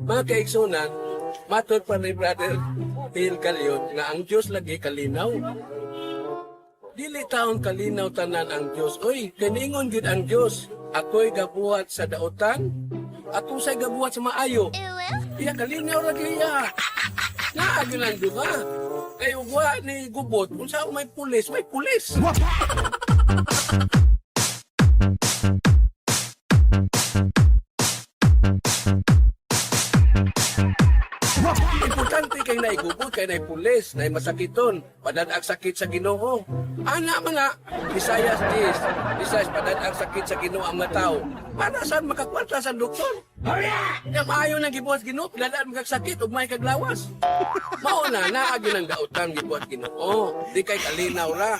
Mga kaigsunan, matod pa ni Brother Phil Galion nga ang Diyos lagi kalinaw. Dili taon kalinaw tanan ang Diyos. Oy, kaningon gid ang Diyos. Ako'y gabuhat sa daotan, ako sa'y gabuhat sa maayo. Iya, kalinaw lagi iya. Naa gyud ang duha. Kay ugwa ni gubot, unsa may pulis, may pulis. Importante kay naigubot, kay naipulis, nay masakiton, padag sakit sa Ginoo. Ana man na, Isayas 10, Isayas padag sakit sa Ginoo ang mga tao. Para saan makakwarta sa doktor? Ya maayo nang gibuhat Ginoo, piladaan magkasakit ug may kaglawas. Mao na naa gyud ang dautan gibuhat Ginoo. Di kay kalinaw ra.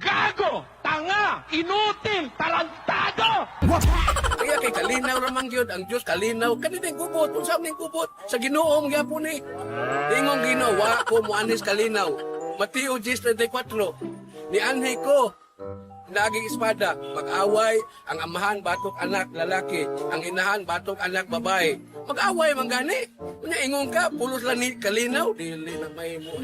Gago! Tanga! Inutil! Tarantado! Kaya kay kalinaw ra man gyud ang Dios kalinaw kani ning gubot, unsa man ning gubot sa Ginoo gyapon ni. Ingong Ginoo wa ko moanis kalinaw. Mateo 10:34. Nianhi ko naging espada, mag-away ang amahan batok anak lalaki, ang inahan batok anak babae. Mag-away man gani. Unya ingon ka pulos lang ni kalinaw dili na mahimo.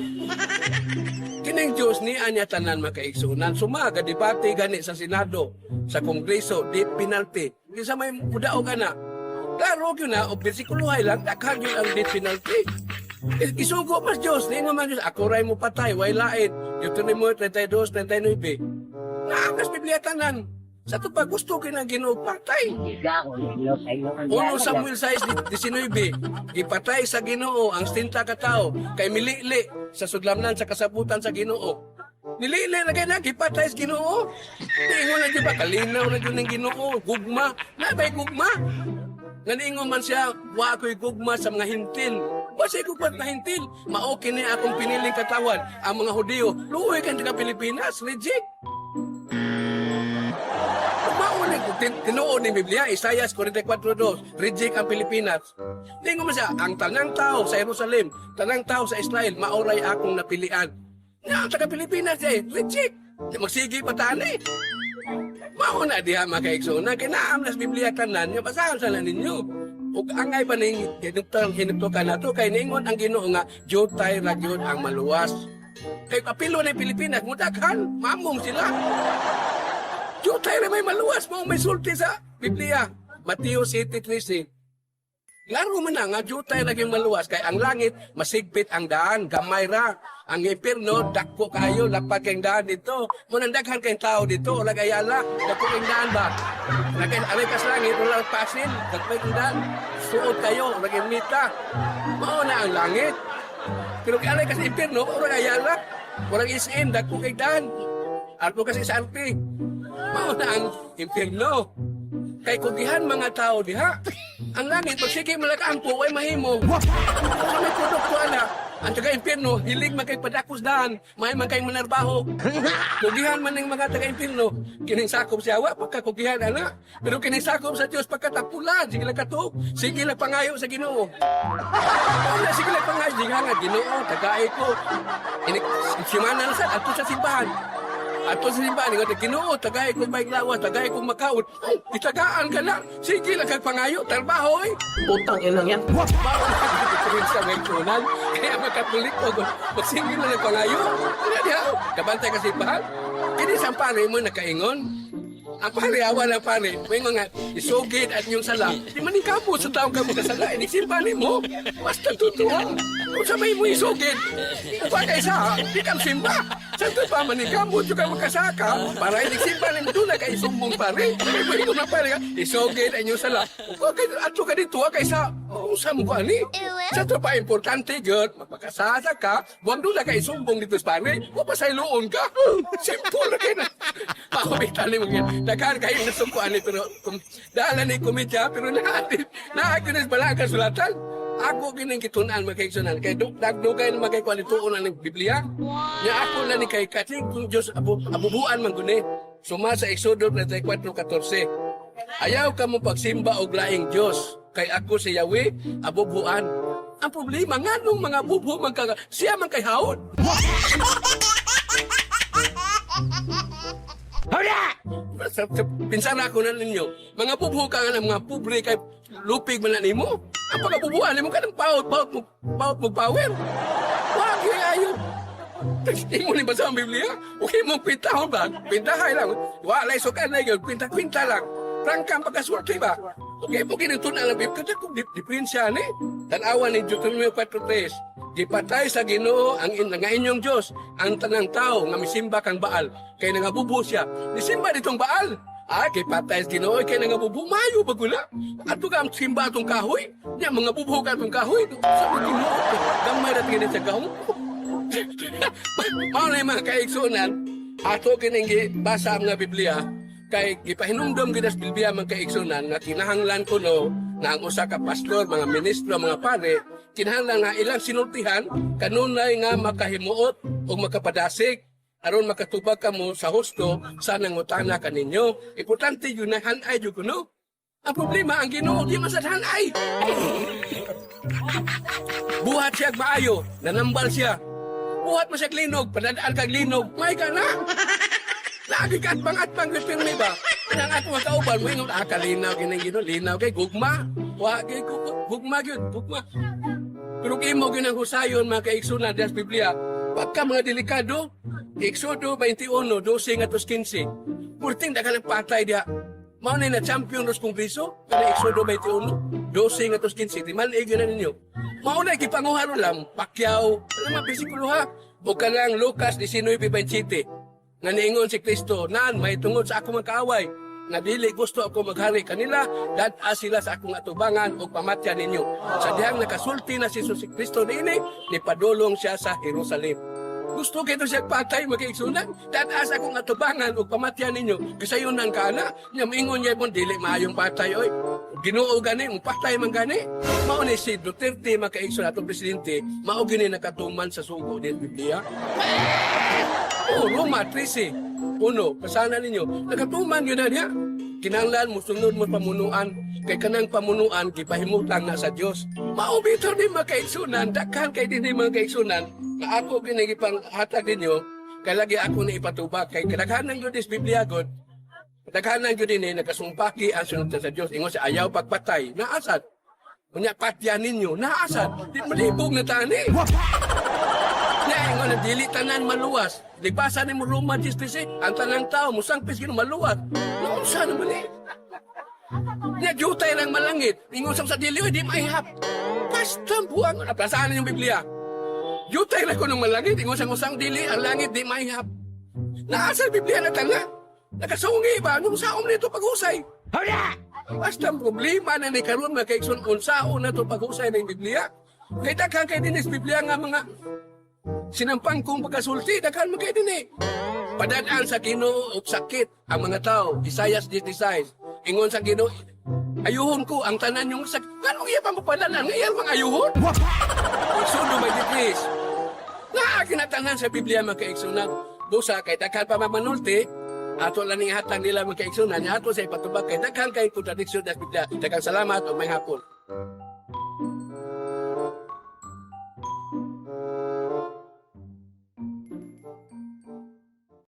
Kining Diyos ni anya tanan makaigsunan. Sumaga debate gani sa Senado, sa Kongreso, di penalty. Di sa may mudaog ana. Klaro gyud na og bersikulohay lang daghan gyud ang death penalty. Isugo pas Diyos, ni man Diyos, ako ray mo patay, way lain. Deuteronomy 32:39. Naakas Biblia tanan. Sa to pa gusto kay ng Ginoo patay. 1 Samuel 6:19, gipatay sa Ginoo ang 70 ka tawo kay milili sa sudlamnan sa kasabutan sa Ginoo. Nilili na kay na gipatay sa Ginoo. Ingon na gyud ba kalinaw na gyud ning Ginoo, gugma, na bay gugma. Nganingon man siya, wa ako'y gugma sa mga hintil. Wa siya gugma sa hintil. Mao kini akong piniling katawan, ang mga Hudiyo. Luoy kan taga Pilipinas, reject. Mao ni tinuod ni Biblia, Isaias 44:2, reject ang Pilipinas. Ningon man siya, ang tanang tao sa Jerusalem, tanang tao sa Israel, maoray akong napilian. Nga, ang taga Pilipinas eh, reject. Di magsige pa tani. Mao na diha mga kaigsoon, kinaam nas Biblia tanan, nga basahan sa na ninyo. Ug angay pa ning hinuktan hinuktukan nato kay ningon ang Ginoo nga jutay ra gyud ang maluwas. Kay kapilo ni Pilipinas mudaghan, mamong sila. Jutay ra may maluwas mo may sulti sa Biblia. Mateo 7:13. Laro man na nga jutay ra gyud maluwas kay ang langit masigpit ang daan, gamay ra. Ang impierno dako kayo lapad kay daan dito. Mo nang daghan kay tao dito, wala kay ayala, dako kay daan ba. Lagay aray kas langit wala pasin, dako kay daan. Suot kayo, wala kay mita. Mao na ang langit. Pero kay aray kas impierno, wala ayala. Walang SM, dako kay daan. Arpo kasi sa RP. Mao na ang impierno. Kay kugihan mga tao diha. Ang langit, magsige malakaampo, way mahimo. Kung may kudok ko ana, ang taga impierno, hilig man kay padakos daan, may man kay manarbaho. Kugihan man ng mga taga impierno, kining sakop siya, wa pagkakugihan ana. Pero kining sakop sa Dios pagkatapulan, sige lang katuok, sige lang pangayo sa Ginoo. Wala, sige lang pangayo, sige nga Ginoo, tagay ko. Ini simana na sa ato sa simbahan. Ato sa simbahan, ingon, Ginoo, tagay ko may lawas, tagay ko makaon. Oh, itagaan ka na. Sige lang kag pangayo, trabaho eh. Putang inang yan. Bawal ang diferensya ng tunan. Kaya mga Katoliko, magsige lang ang pangayo. Ano diha? Kabantay ka simbahan. Kini sa pare mo nakaingon. Ang pare, awa ng pare. May mga isugid at inyong sala. Di man ikapo sa taong ka magkasala. Inisimba ni mo. Basta totoo. Kung sa may mo isugid, pa kay sa, di kang simba. Sa ito pa man ikapo, ka magkasaka. Para inisimba ni mo doon na kay isumbong pare. May mo ito na pare ka, isugid ang inyong sala. Okay, ato ka dito, kay sa, unsa mo ko ani? Sa ito pa importante gyud, magpakasasa ka, buwag doon na kay isumbong dito sa pare. Wa pa sa iluon ka. Simple na kayo na. Pakubitan ni mga daghan kayo nasumpuan ni pero kung dala ni komedya pero naati na bala ang kasulatan. Ako gining gitun-an mga kay dagdugay na mga kay tuon ng Biblia. Nya ako na ni kay kating kung Dios abubuan man guni. Suma sa Exodo 34:14. Ayaw ka mo pagsimba og laing Dios kay ako si Yahweh abubuan. Ang problema nganong mga bubo man ka siya man kay haod. Sa, pinsara ko na ninyo, mga bubho ka nga ng mga pobre kay Lupig man na nimo. Ang pagkabubuan nimo kanang paot, paot mo, paot mo power. Wag ayo. Imo ni basa ang Biblia? Okay mo pintahon ba? Pintahay lang. Wala sukan na yun. Pinta-pinta lang. Prangka ang pagkaswerte ba? Okay mo kinitun ang Biblia. Kasi kung diferensya ni. Tanawa ni Deuteronomio 4:3. Gipatay sa Ginoo ang nga inyong Dios ang tanang tao nga misimba kang Baal kay nangabubo siya. Nisimba ditong Baal. Ah, kay patay sa Ginoo kay nangabubo, mayo ba gula? Ato ka ang simba atong kahoy. Nya mga bubo ka atong kahoy. Sa Ginoo gamay ra tingin sa gahom. Mao na yung mga kaigsunan, ato kining gibasa ang nga Biblia, kay gipahinumdom gid sa Biblia, mga kaigsunan, nga kinahanglan kuno na ang usa ka pastor, mga ministro, mga pare, kinahanglan nga ilang sinultihan kanunay nga makahimuot o makapadasig aron makatubag kamo sa husto sa nangutana kaninyo. Importante yun na hanay jud kuno. Ang problema, ang Ginoo di man sad hanay. Buhat siya maayo, nanambal siya. Buhat mo siya linog, padadaan kag linog, may ka na. Lagi ka atbang-atbang gyud pirmi ba? Kanang ato nga kauban mo ingon ah kalinaw kining Ginoo, linaw kay gugma. Wa kay gugma gyud, gugma. Pero kay imo gyud ang husayon, mga kaigsunan, diha sa Biblia, pagka mga delikado, Exodo 21, 12 ngadto 15. Purting daghan ang patay diha. Mao na na champion ros kongreso, kana Exodo 21, 12 ngadto 15. Di man na ninyo. Mao na gipanguha ro lang Pacquiao, ano mga bersikulo ha. O kanang Lucas 19:27 nga niingon si Kristo, "Nan, may tungod sa akong mga kaaway, nga dili gusto ako maghari kanila, dad-a sila sa akong atubangan ug pamatya ninyo." Sa dihang nakasulti na si Jesus Kristo niini, nipadulong siya sa Jerusalem. Gusto kito siya patay, mga kaigsunan. "Dad-a sa akong atubangan ug pamatya ninyo." Kasayunan ka na. Nya moingon niya mo, dili maayong patay oy. Ginoo gani, mo patay man gani. Mao ni si Duterte, mga kaigsunan, atong presidente, mao gini nakatuman sa sugo din Biblia. Oh, Roma 13. Uno, pasana ninyo. Nakatuman yun na niya. Kinahanglan mo sunod mo pamunuan kay kanang pamunuan gipahimutang na sa Dios. Mao bitaw ni mga kaigsunan, daghan kay dinhi, mga kaigsunan, nga ako gini gipanghatag ninyo kay lagi ako na ipatubag kay kadaghanan gyud is Biblia god. Kadaghanan gyud dinhi nagasumpaki ang sunod sa Dios. Ingon sa ayaw pagpatay, naasad. Unya patyan ninyo, naasad. Di malibog na tani. Nya ingon na dili tanan maluwas. Libasa ni mo Roma 10:13, ang tanang tao musangpis Ginoo maluwas. Naunsa naman eh? Nya jutay lang malangit. Ingon sa dili oy, di maihap. Basta buang naplasaan yung Biblia. Jutay lang ko ng malangit. Ingon sa usang dili, ang langit di maihap. Naa sa Biblia na tanga. Nakasungi ba? Anong saom nito paghusay? Basta ang problema na ni karon, mga kaigsoon, unsaon na to paghusay ng Biblia. Kay daghan kay dinis Biblia nga mga sinampang kong pagkasulti, daghan man kay dinhi. Padadaan sa Ginoo og sakit ang mga tao. Isaiah 16. Ingon sa Ginoo, ayuhon ko ang tanan yung sakit. Anong iya pa mapadalan? Nga iya mga ayuhon? Exodo 23. Na kinatanan sa Biblia, mga kaigsunan. Busa kay daghan pa mamanulti, ato lang ning hatag nila, mga kaigsunan, ato sa ipatubag kay daghan kay kontradiksyon sa Biblia. Daghang salamat ug may hapon.